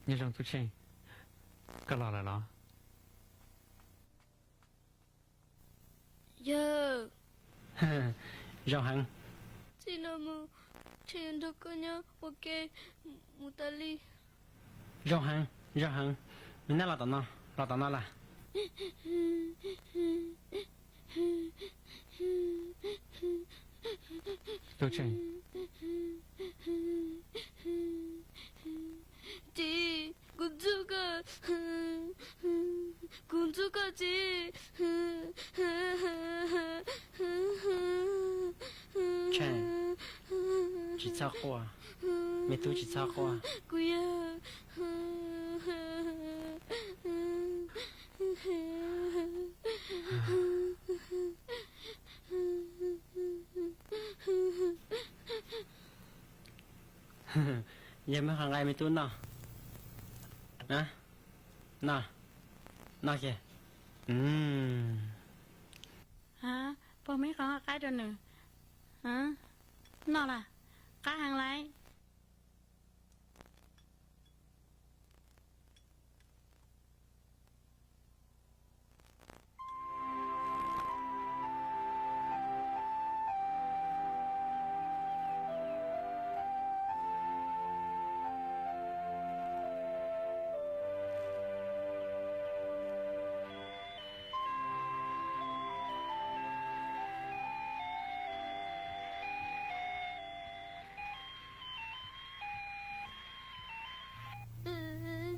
Nyob zoo Tub Tsheej, koj los lawm los? Yawg, zoo heev. Txij no mus, Tsheej yuav nrog koj nyob ua ke mus tas li. Zoo heev, zoo heev. Me nab, los tom no, los tom no las. Tub Tsheej. Txiv, kuv ntxub koj, kuv ntxub koj txiv. Tsheej, tsis txhob quaj, me tub tsis txhob quaj. Kuv yog Yog muab qhov nqaij me tub noj. Noj, noj kiag. Puag muab qhov nqaij qaib rau nws. Noj las, qab heev lawm.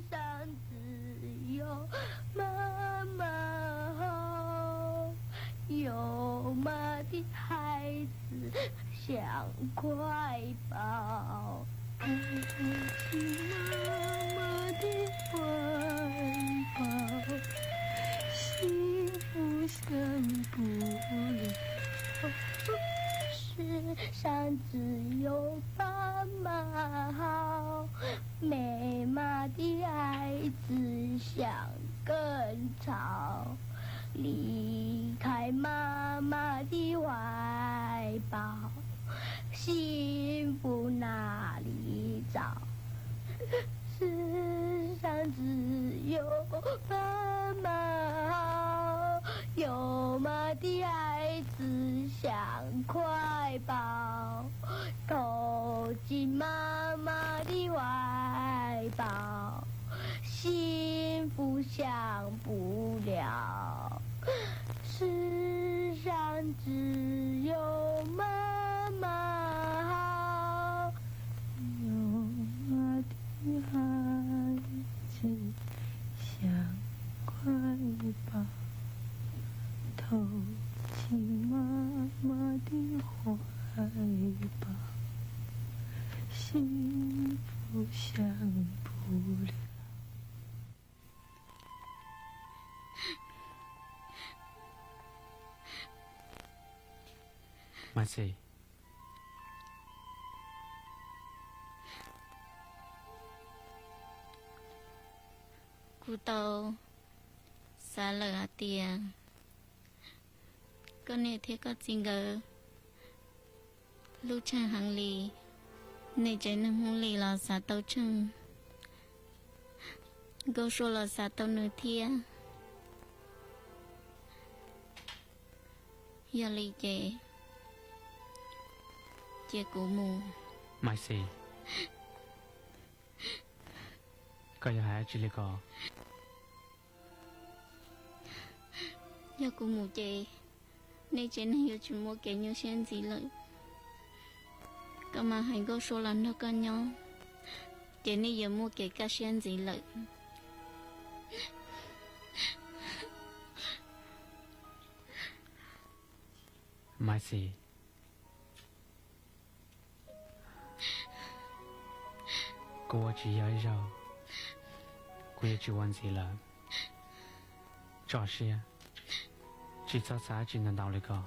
Srab ntxwv yog maj mam haus, yog maj thiab hais txwv xyaam kuaij paus. Tsis maj maj thiab kuaij paus, xib fwb xyaam puv lias. Srab ntxwv yog paj maj haus, me maj thiab hais txwv xyaam kawg ntxhaus. Li khai maj maj thiab kuaij paus, xib fwb naj li txaus. Srab ntxwv yog paj maj haus, yog maj thiab hais txwv xyaam kuaij paus. Thaum tsis maj maj thiab kuaij paus, xib fwb xyaam puv lias. Srab ntxwv yog maj maj haus, yog maj thiab hais txwv xyaam kuaij paus. Thaum tsis maj maj thiab kuaij paus, xib fwb xyaam puv lias. Maiv Xis, kuv tau xav lawm hais tias koj niam thiab koj txiv nkawd hlub Tsheej heev li. Nej tsev neeg Hmoob Lis los xav tau Tsheej, Nkauj Sua los xav tau nws thiab. Yog li ces cia kuv mus. Maiv Xis, koj yuav hais dab tsi li ko? Yog kuv mus ces nej tsev neeg yuav tsis muaj kev nyuaj siab ntxiv lawm. Koj mam hais Nkauj Sua los nrog koj nyob, ces nej yuav muaj kev kaj siab ntxiv lawm. Maiv Xis, kuv ua tsis yog ib zaug, kuv yuav tsis ua ntxiv lawm. Tso siab, tsis txhob xav dab tsi ntau ntau li ko.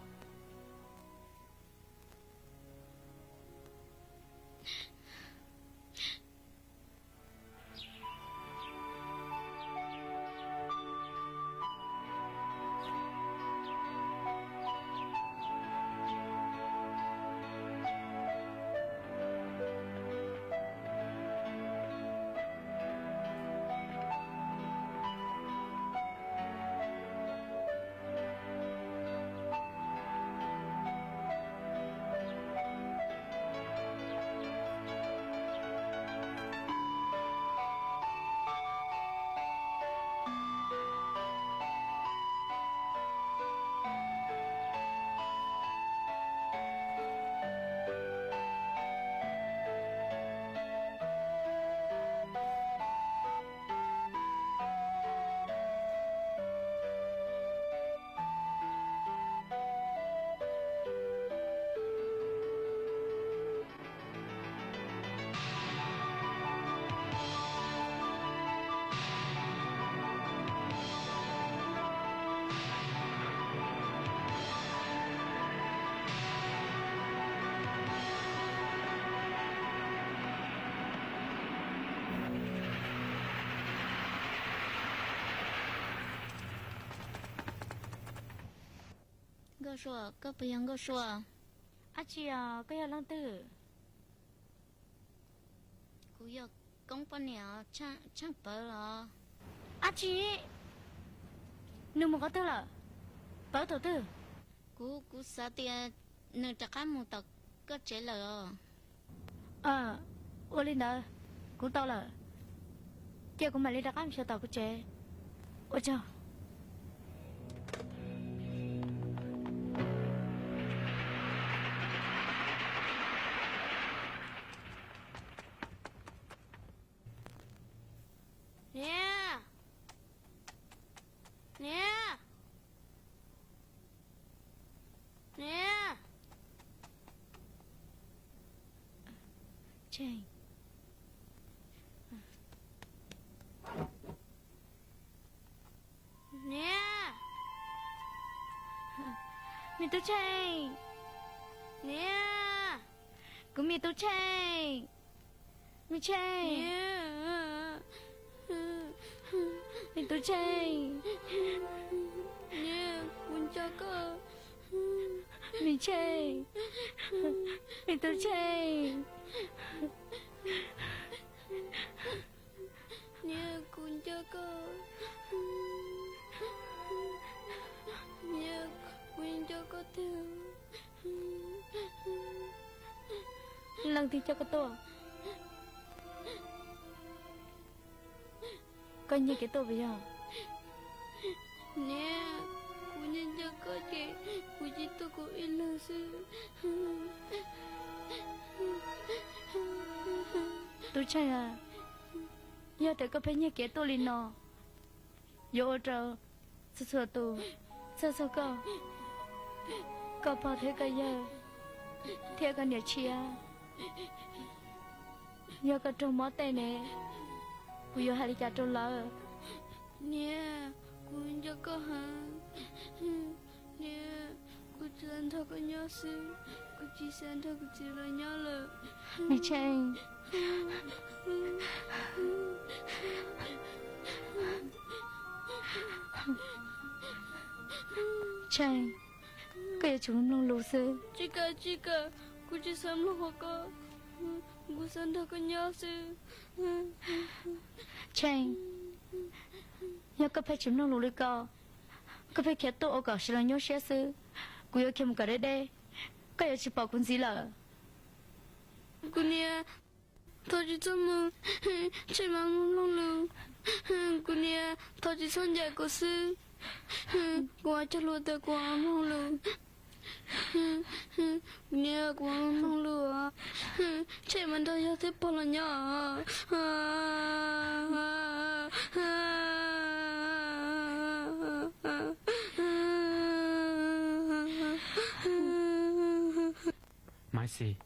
Nkauj Sua, koj puas yog Nkauj Sua? Ab tsi os, koj yog leej twg? Kuv yog Koob poj niam, Tsheej pawv los? Ab tsi, nws mus qhov twg lawm? Pawv thaum twg? Kuv, kuv xav tias nws rov qab mus tom koj tsev lawm os. Ua li ntawd, kuv tau lawm. Cia kuv mam li rov qab mus xyuas tom kuv tsev. Ua tsaug. Niam, niam, niam. Tsheej. Niam, me tub Tsheej. Niam, kuv me tub Tsheej. Me Tsheej. Me tub Tsheej. Niam, kuv nco koj. Me Tsheej. Me tub Tsheej. Niam, kuv nco koj. Niam, kuv nco koj tiag. Leej twg coj koj tuaj? Koj nyiag kev tuaj puas yog? Niam, kuv nyiag nco koj ces kuv cia tuaj kuv ib leeg xwb. Tub Tsheej a, yog tias koj pheej nyiag kev tuaj li no, yuav ua rau txhua txhua tus txhawj txog koj, koj pog thiab koj yawg thiab koj niam tshiab. Yog koj raug mob tej ne, kuv yuav hais li cas rau lawv? Niam, kuv nco koj heev. Niam, kuv tsuas nrog koj nyob xwb, kuv tsis xav nrog kuv txiv los nyob lawm. Me Tsheej. Tsheej, koj yuav tsum mloog lus xwb. Tsis kam, tsis kam, kuv tsis xav mloog qhov ko, kuv xav nrog koj nyob xwb. Tsheej, yog koj pheej tsis mloog lus li ko, koj pheej khiav tuaj ua kom sawv daws nyuaj siab xwb, kuv yuav khiav mus kom deb deb, koj yuav tsis pom kuv ntxiv lawm. Kuv niam, thov tsis txhob mus, Tsheej mam mloog lus. Kuv niam, thov tsis txhob ncaim kuv xwb, kuv cog lus tias kuv mam mloog lus. Kuv niam, kuv mam mloog lus, Tsheej mam nrog yawg thiab pog los nyob. Maiv Xis,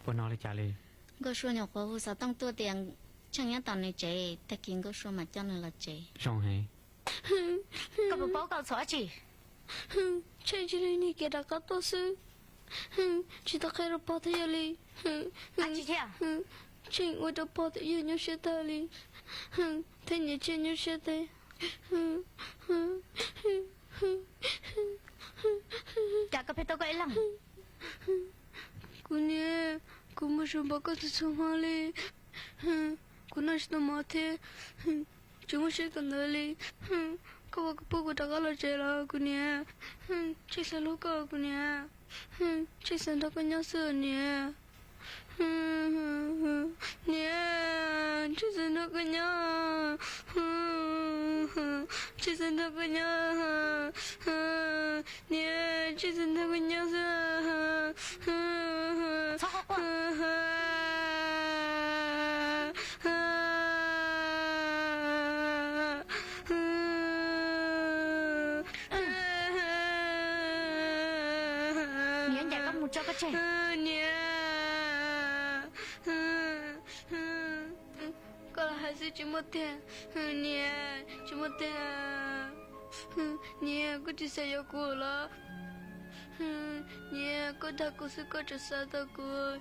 puas hnov li cas li? Nkauj Sua nyuam qhuav hu xov tooj tuaj tias Tsheej nyob tom nws tsev, tag kis Nkauj Sua mam coj nws los tsev. Zoo heev. Koj puas paub koj txhom dab tsi? Tsheej tsis li niag kev rov qab tuaj xwb, tsis tau qhia rau pog thiab yawg li. Tsheej ua rau pog thiab yawg nyuaj siab tag li, thiab niam Tsheej nyuaj siab tag. Cas koj pheej tuaj koj ib leeg? Kuv niam, kuv mus saib npaum koj txhua txhua hmo li, kuv noj tsis tau mov thiab, tsis muaj siab kawm ntawv li. Koj puas pub kuv rov qab los tsev los kuv niam? Tsheej xav hlub koj kuv niam, Tsheej xav nrog koj nyob xwb niam. Niam, Tsheej xav nrog koj nyob, Tsheej xav nrog koj nyob, niam, Tsheej xav nrog koj nyob xwb. Niam, ncaim koj mus tso koj tseg. Niam, koj los hais xwb tsis muaj tiag. Niam, tsis muaj tiag. Niam, koj tsis xav yuav kuv los? Niam, koj dag kuv xwb koj tseem xav tau kuv.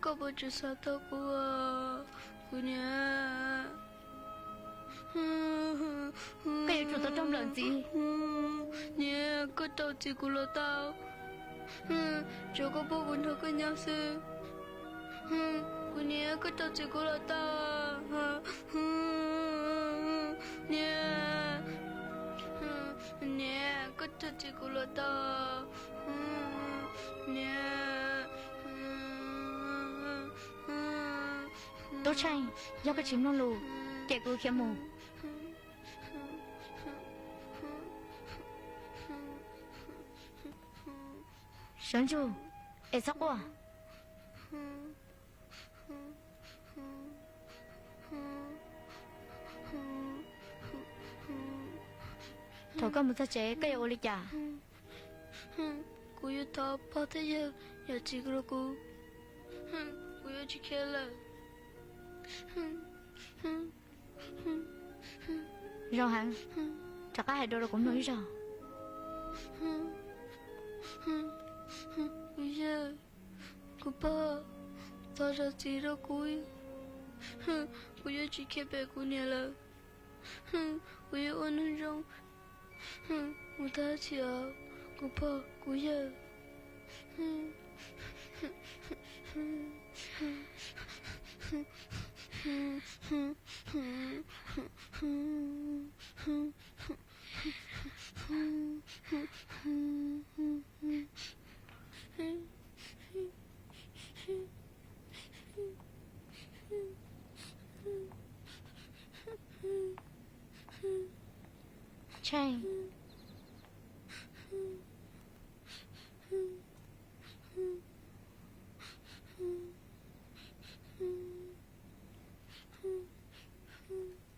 Koj puas tseem xav tau kuv, kuv niam? Koj yuav tsum tau raug nplawm ntxiv, niam. Koj rau txiv kuv los tau. Tsuav koj pab kuv nrog koj nyob xwb. Kuv niam, koj rau txiv kuv los tau. Niam, niam, koj rau txiv kuv los tau. Niam. Tub Tsheej, yog koj tsis mloog lus, ces kuv khiav mus. Sawv ntsug, es txhob quaj. Thaum koj mus txog tsev koj yuav ua li cas? Kuv yuav thov pog thiab yawg zam txim rau kuv. Kuv yuav tsis khiav lawm. Zoo heev, rov qab hais dua rau kuv mloog ib zaug. Kuv yawg, kuv pog, thov zam txim rau kuv. Kuv yuav tsis khiav pem kuv niam lawm. Kuv yuav ua neeg zoo mus tag txhia, kuv pog kuv yawg. Tsheej.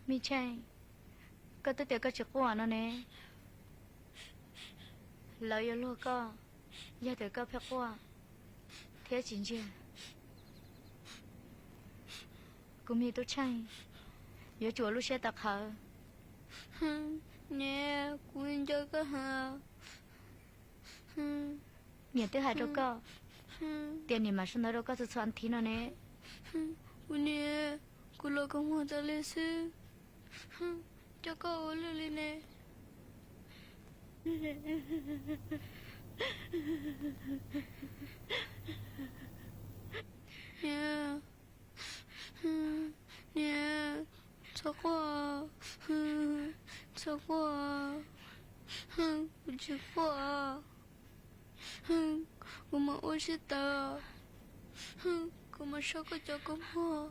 Me Tsheej, koj twb tias koj tsis quaj no ne. Lawv yuav luag koj, yog tias koj pheej quaj thiab tsis ntsiag. Kuv me Tub Tsheej, yuav tsum ua lub siab tawv qhawv. Niam, kuv nco koj heev. Niam twb hais rau koj tias niam mam sau ntawv rau koj txhua txhua thiv no ne. Kuv niam, kuv los kua muag tas li xwb, coj koj ua luaj li ne. Niam, niam, txhob quaj, txhob quaj, kuv tsis quaj. Kuv mam ua siab tawv, kuv mam sau koj cov kua muag.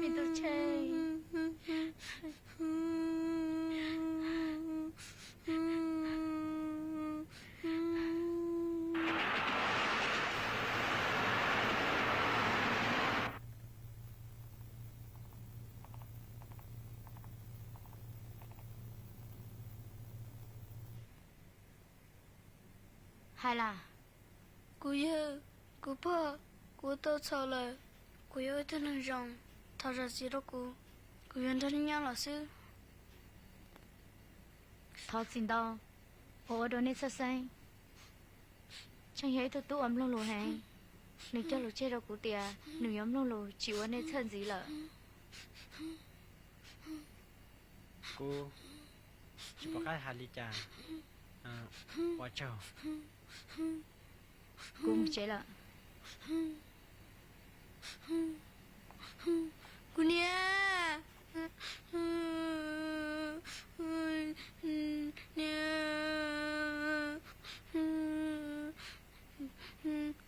Me Tub Tsheej. Hais las. Kuv yawg, kuv pog, kuv tau txhaum lawm. Kuv yog ib tug neeg zoo, thov zam txim rau kuv. Kuv yuav nrog nej nyob los xwb. Thov txim ntau uas ua rau nej txhawj xeeb. Tsheej yog ib tug tub uas mloog lus heev, nws cog lus tseg rau kuv tias nws yuav mloog lus tsis ua nej txhawj ntxiv lawm. Kuv tsis pom qab hais li cas. Ua tsaug. Kuv mus tsev lawm. Kuv niam, niam,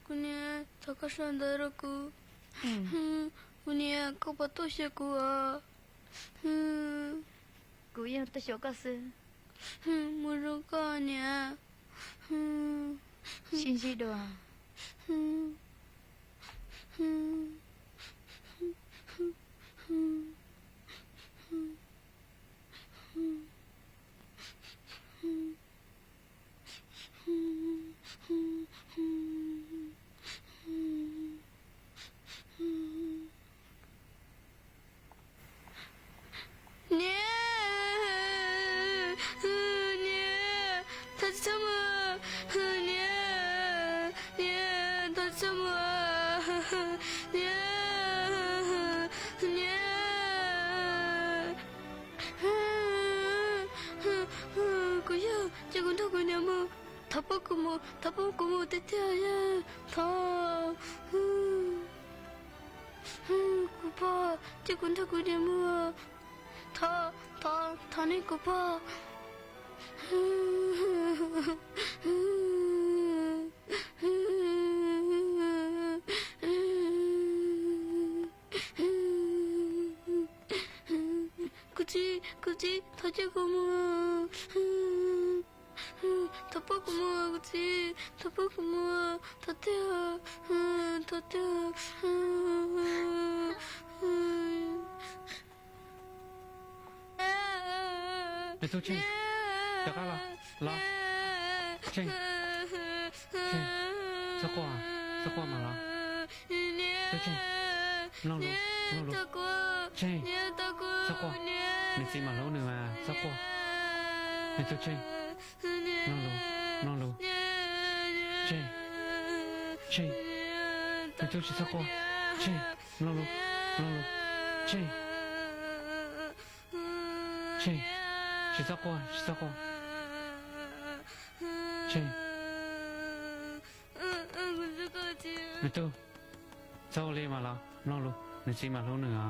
kuv niam, thov koj sau ntawv rau kuv. Kuv niam, koj puas tuaj xyuas kuv os? Kuv yeej tuaj xyuas koj xwb. Mus zoo koj niam. Sib ntsib dua. Niam, niam, thov txhob mus, niam, niam, thov txhob mus, niam, niam. Thov pub kuv mus tiag tiag, thov. Kuv pog, cia kuv nrog kuv niam mus. Thov, thov, thov nej kuv pog. Kuv txiv, kuv txiv, thov cia kuv mus. Thov pub kuv mus, kuv txiv, thov pub kuv mus, thov tiag, thov tiag. Nws tub Tsheej, rov qab los, los. Tsheej, Tsheej, txhob quaj, txhob quaj mas los. Tub Tsheej, mloog lus, mloog lus. Tsheej, txhob quaj, nws txiv mam hlub nws mas, txhob quaj. Nws tub Tsheej, mloog lus, mloog lus. Tsheej, Tsheej, nws tub tsis txhob quaj. Tsheej, mloog lus, mloog lus. Tsheej, Tsheej, tsis txhob quaj, tsis txhob quaj. Tsheej, nws tub, txhob ua li mas los, mloog lus, nws txiv mam hlub nws os.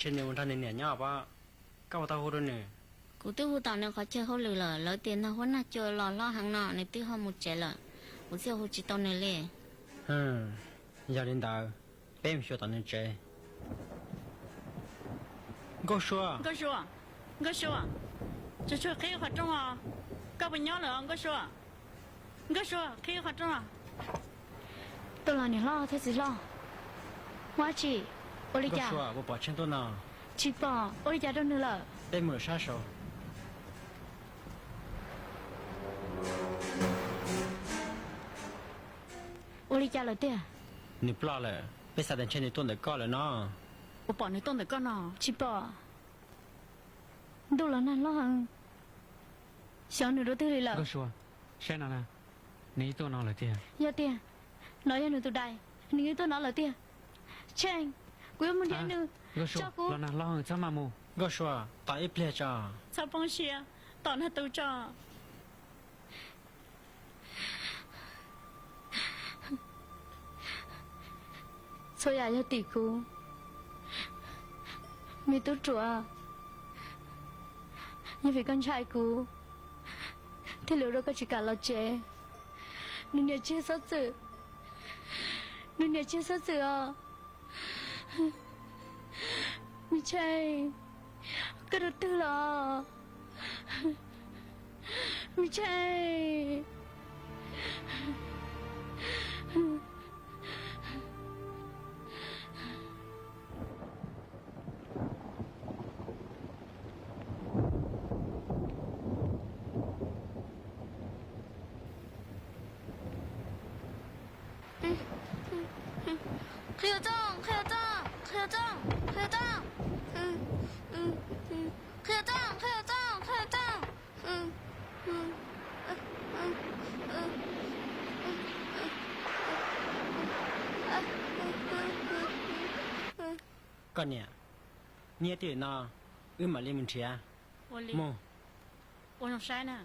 Tsheej, nws mus nrog nws niam nyob pob, koj puas tau hu rau nws? Kuv twb hu tom nws qhov chaw hauj lwm lawm, lawv tias nag huab nag cua los hlob heev no nws twb ho mus tsev lawm, kuv thiaj hu tsis tau nws li. Yog li ntawd, peb mus xyuas tom nws tsev. Nkauj Sua, Nkauj Sua, Nkauj Sua, tsuag tsuag qhib qhov rooj os. Koj puas nyob lawm os Nkauj Sua? Nkauj Sua, qhib qhov rooj os. Tuaj los niam hlob thiab txiv hlob. Muaj dab tsi? Ua li cas? Nkauj Sua, puas pom Tsheej tuaj no? Tsis pom, ua li cas rau nws lawm? Peb mus lawm sab saud. Ua li cas lawm tiag? Nws ploj lawm, peb xav tias ntshe nws tuaj ntawm koj lawm no. Puas pom nws tuaj ntawm koj no? Tsis pom. Ntuj los nag hlob heev, xyov nws rau twg li lawm. Nkauj Sua, saib no na, nws yeej tuaj no lawm tiag. Yog tiag, no yog nws tus dais, nws yeej tuaj no lawm tiag. Tsheej, kuv yuav mus nrhiav nws. Nkauj Sua, tso kuv los nag hlob heev, txhob maj mus. Nkauj Sua, tos ib pliag tso. Txhob poob siab, tos nag tu tso. Txhua yam yog tim kuv. Me tub ruam, yog vim koj ntshai kuv thiaj li ua rau koj tsis kam los tsev. Nws niam tseg xob txwm, nws niam tseg xob txwm os. Me Tsheej, koj rau twg los? Me Tsheej. Qhia txooj, qhia txooj, qhia txooj, qhia txooj. Qhia txooj, qhia txooj, qhia txooj. Koj niam, nyiaj twb no, wb mam li mus nrhiav. Mus. Ua zoo saib na.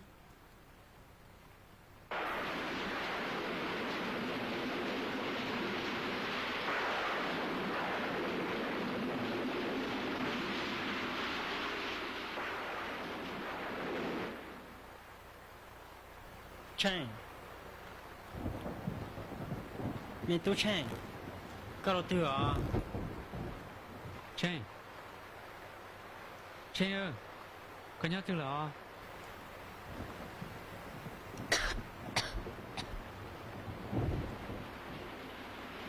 Tsheej, me tub Tsheej, koj los twg os? Tsheej, Tsheej, koj nyob twg lawm os?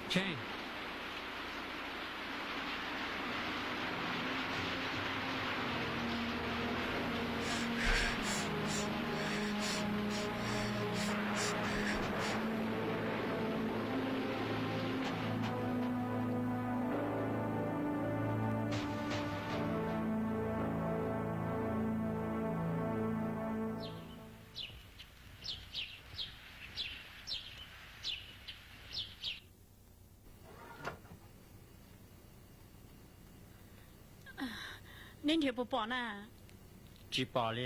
Tsheej. Neb nrhiav puas pom na? Tsis pom li.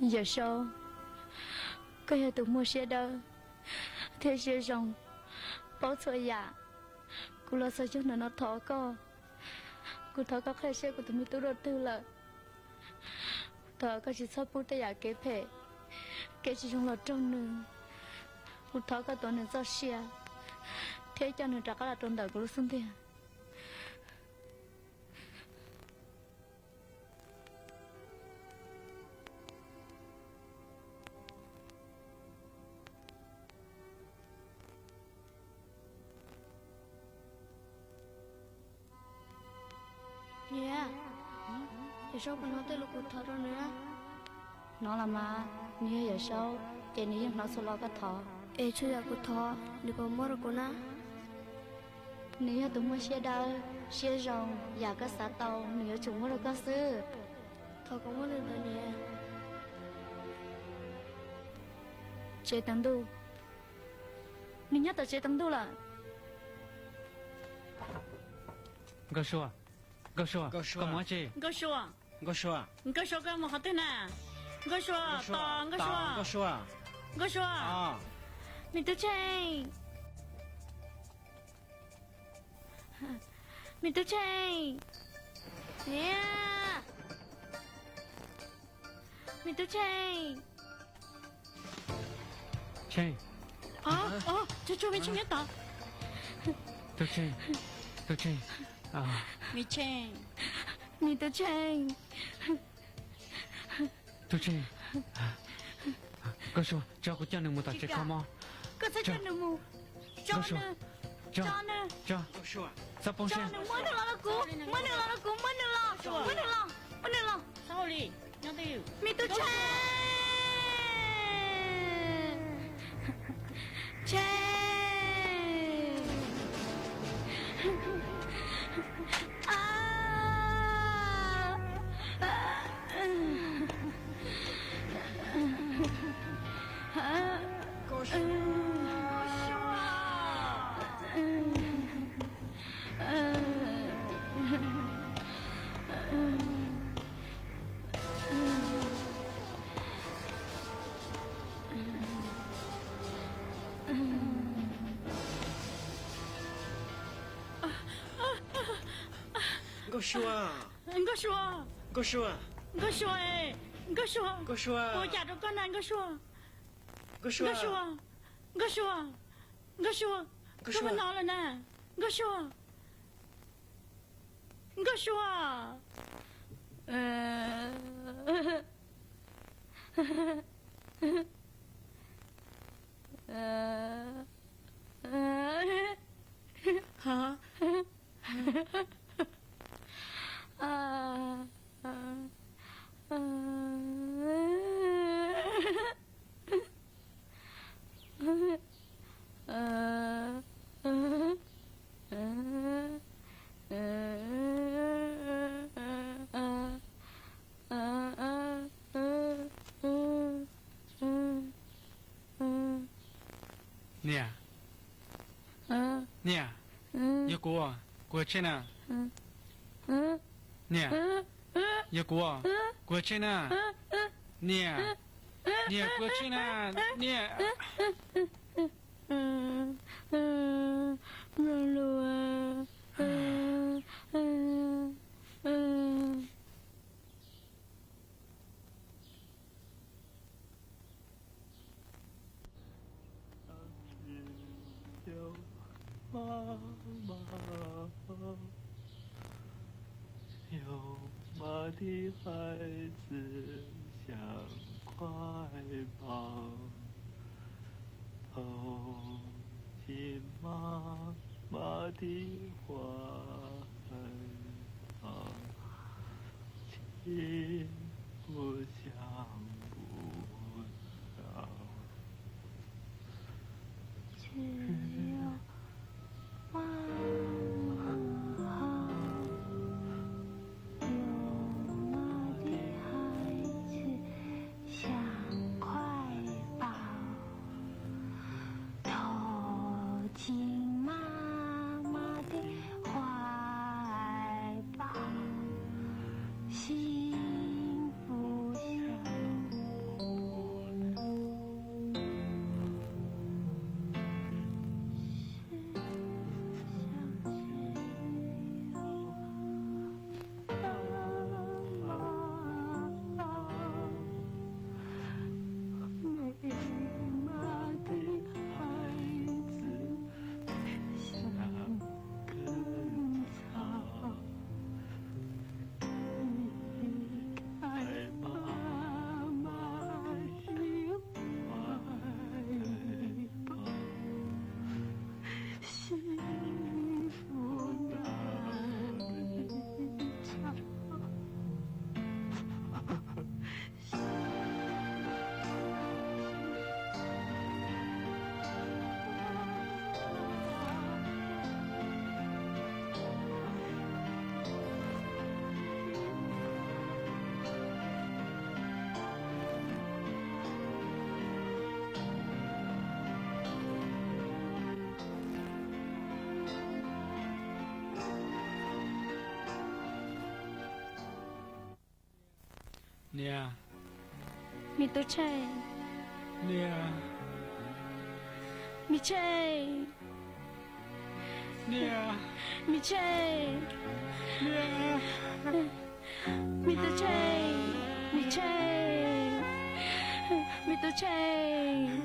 Yawm Saub, koj yog tus muaj siab dawb thiab siab zoo, paub txhua yam. Kuv los txog cov ntawm no thov koj, kuv thov koj qhia siab kuv tus me tub dua twg lawm. Thov koj tsis txhob pub tej yam kev phem, kev tsis zoo los raug nws. Kuv thov koj tuav nws txoj sia thiab coj nws rov qab los rau ntawm kuv lub xub ntiag. Niam, Yawm Saub puas hnov tej lus kuv thov rau nws? Hnov los mas, nws yog Yawm Saub ces nws yeej hnov txhua lo koj thov. Es txhua yam kuv thov nws puas muab rau kuv na? Nws yog tus muaj siab dawb, siab zoo, yam koj xav tau nws yuav tsum muab rau koj xwb. Thov koj muab nws ntawd niam. Tsev tav ntuj. Nws nyob tom tsev tav ntuj lawm. Nkauj Sua, Nkauj Sua, koj mus dab tsi? Nkauj Sua, Nkauj Sua, koj mus qhov twg na? Nkauj Sua, tos Nkauj Sua, Nkauj Sua, Nkauj Sua, me tub Tsheej, me tub Tsheej, niam, me tub Tsheej. Tsheej. Tsuag tsuag, me Tsheej nyob tod. Tub Tsheej, tub Tsheej, me Tsheej, me tub Tsheej. Tub Tsheej, Nkauj Sua, tso kuv coj nws mus tom tsev kho mob. Koj txhob coj nws mus. Tso nws, tso nws, txhob poob siab. Muab nws los rau kuv, muab nws los rau kuv, muab nws los, muab nws los, muab nws los. Me tub Tsheej, Tsheej. Nkauj Sua, Nkauj Sua, Nkauj Sua, Nkauj Sua, Nkauj Sua, ua cas rau koj na Nkauj Sua? Nkauj Sua, Nkauj Sua, Nkauj Sua, koj puas hnov lawm na? Nkauj Sua, Nkauj Sua. Niam, niam, yog kuv, kuv yog Tsheej na. Niam, yog kuv, kuv yog Tsheej na. Niam, niam, kuv yog Tsheej na. Niam. 妈妈，有妈的孩子像块宝，投进妈妈的怀抱，亲不像不老。只有妈妈好，有妈的孩子像块宝，投进妈妈的怀抱，心不响。 Niam. Me tub Tshaj. Niam. Me Tshaj. Niam. Me Tshaj. Niam. Me tub Tshaj. Me Tshaj. Me tub Tshaj.